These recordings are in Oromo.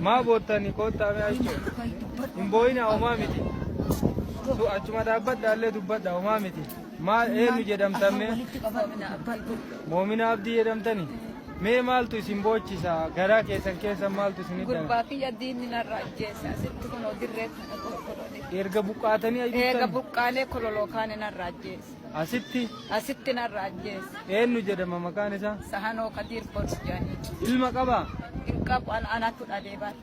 Maa boottani koottaa mee achoo. Hin boo'inaa homaa miti. Su achuma dhaabbadha illee dubbadha homaa miti. Maal eenyu jedhamtan mee? Moomina Abdii jedhamtani? Mee maaltu isin boochisa? Garaa keessan keessa maaltu isin hidhame? Gurbaa kiyya diinni narraa ajjeese asitti kunoo dirree kana qorqorroo. Erga buqqaatanii Eega ayyuuttan buqqaalee kololoo kaane narraa ajjeese. asitti Asitti narraa ajjeese. eenyu jedhama maqaan isaa? Sahanoo Kadiir Boris jedhanii. Ilma qabaa? Hin qabu an anatu dhalee bara.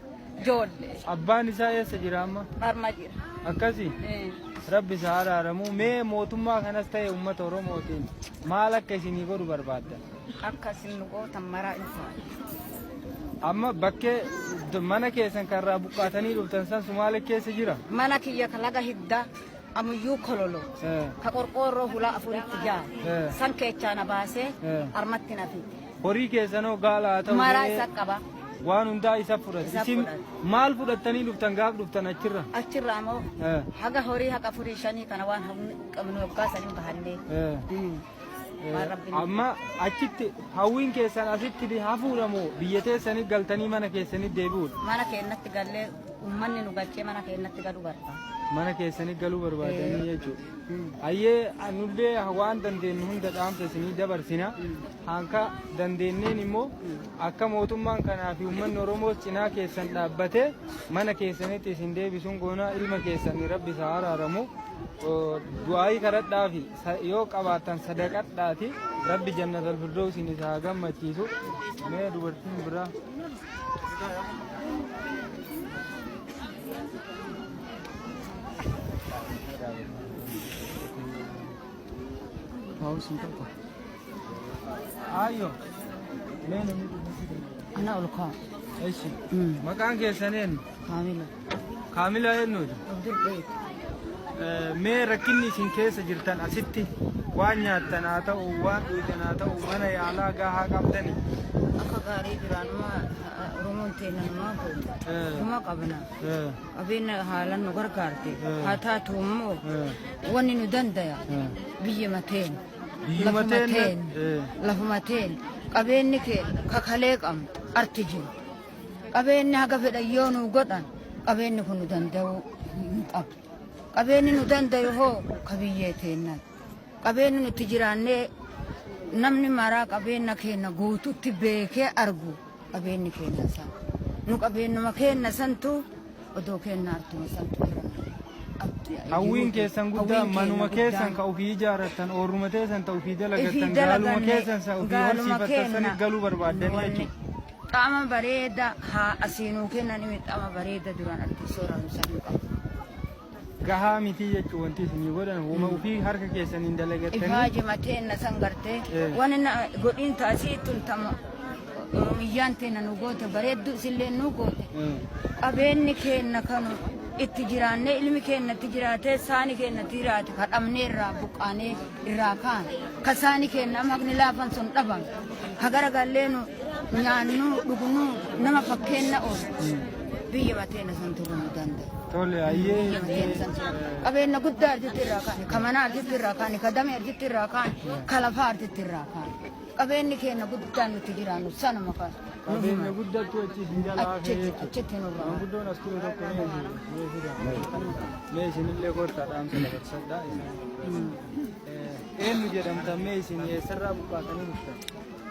Ijoollee. Abbaan isaa eessa jira amma? Harma jira. Akkasi? Eh. Rabbi isa araaramu. Mee mootummaa kanas ta'e uummata Oromootiin maal akka isinii godhu barbaadda? Akka isin nu gootan maraa hin faana. Amma bakkee mana keessan kan irraa buqqaatanii dhuftan san Sumaalee keessa jira? Mana kiyya ka laga hiddaa amuyyuu kololo ka qorqoorroo hulaa afuritti jaare san keechaa na baasee armatti na fide. Horii keessanoo gaala haa ta'u Maraa re'ee isa qaba. waan hundaa isa fudhate. Isa Isin fudhate. maal fudhattanii dhuftan gaaf dhuftan achirra? Achirraa immoo haga horii haga afurii shanii kana waan humni qabnu waggaa saniin bahannee. Waan Rabbi nu Amma achitti hawwiin keessan asitti hafuudha moo biyya teessanii galtanii mana keessanii deebi'uudha? Mana keennatti gallee uummanni nu galchee mana keennatti galuu barbaada. Mana keessanii galuu barbaadanii jechuudha. Hayyee nullee waan dandeenyu hunda dhaamsa isinii dabarsina. Hanka dandeenneen immoo akka mootummaan kanaa fi uummanni Oromoos cinaa keessan dhaabbatee mana keessanitti isin deebisuun goonaa ilma keessanii rabbi isaa araaramu. Du'aayii kadhadhaafi yoo qabaattan sadaqadhaati rabbi jannatal firdawsiin isa haa gammachiisu. Mee dubartiin biraa. Ayyo. Mee namni dubbisuu danda'a. Ana ol kaa. Eshi. Maqaan keessan eenyu? Kaamila. Kaamila eenyuti? Abdul Beek. Mee rakkinni isin keessa jirtan asitti waan nyaattan haa ta'u waan dhuydan haa ta'u mana yaalaa gahaa qabdani. Akka gaarii duraanuma Oromoon teenya numaa goote. Numa qabna. Qabeenya haalaan nu gargaarte. Haa taatu immoo wanni nu dandaya biyyuma teenya. Biyyuma Lafuma teenya, teenya. Lafuma teenya. Qabeenyi keenya kakalee qabna arti jiru. Qabeenyi haga fedhan yoo nu godhan qabeenyi kun nu danda'uu hin qabu. Qabeenyi nu dandayu hoo ka biyyee teennati. Qabeenyi nuti jiraannee namni maraa qabeenya keenya guututti beekee argu qabeenyi keenya san. Nu qabeenyuma keenya santu odoo keenya artuma santu Hawwiin keessan guddaa manuma keessan ka ofii ijaarrattan oorruma teessan ta ofii dalagattan gaaluma keessan sa ofii horsiifattan sanit galuu barbaaddanii jechuudha. Xaama bareeda haa asii nuu kennan imi xaama bareeda duraan artii sooranu san nu qabu. Gahaa mitii jechuun wanti isinii godhan uuma ofii harka keessaniin dalagattanii. Ifaajima teenna san gartee wani na godhiin taasii tun tama Oromiyyaan teenna nu goote bareedduu isillee nu goote. Qabeenni keenna kanu itti jiraannee ilmi keenna itti jiraatee saani keenna itti jiraate ka dhabnee irraa buqqaanee irraa kaane ka saani keenna amma haqni laafan sun dhabame ka garagallee nu nyaannu dhugnu nama fakkeenna oolu biyya mateenna san turuu nu danda'a. Tole hayyee. Biyya mateenna san turuu. Qabeenya guddaa arjitti irraa kaane ka mana arjitti irraa kaane ka damee arjitti irraa kaane ka lafaa arjitti irraa kaane. Qabeenyi keenya guddaan nuti jiraannu sanuma kaas. Qabeenya guddattu achi isin jala hafee Achitti jechuudha. achitti nurraa. Maanguddoon as ture tokko mee isin mee fida. Mee isinillee kottaa dhaamsa dabarsadhaa isin. Eenyu jedhamtan mee isin eessarraa buqqaatanii dhuftan?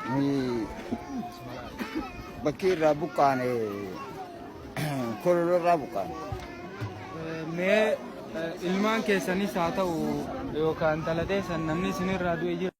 Nuyi bakkee irraa buqqaane kololoo irraa buqqaane. Mee ilmaan keessanis haa ta'u yookaan intala teessan namni isinirraa du'e jira.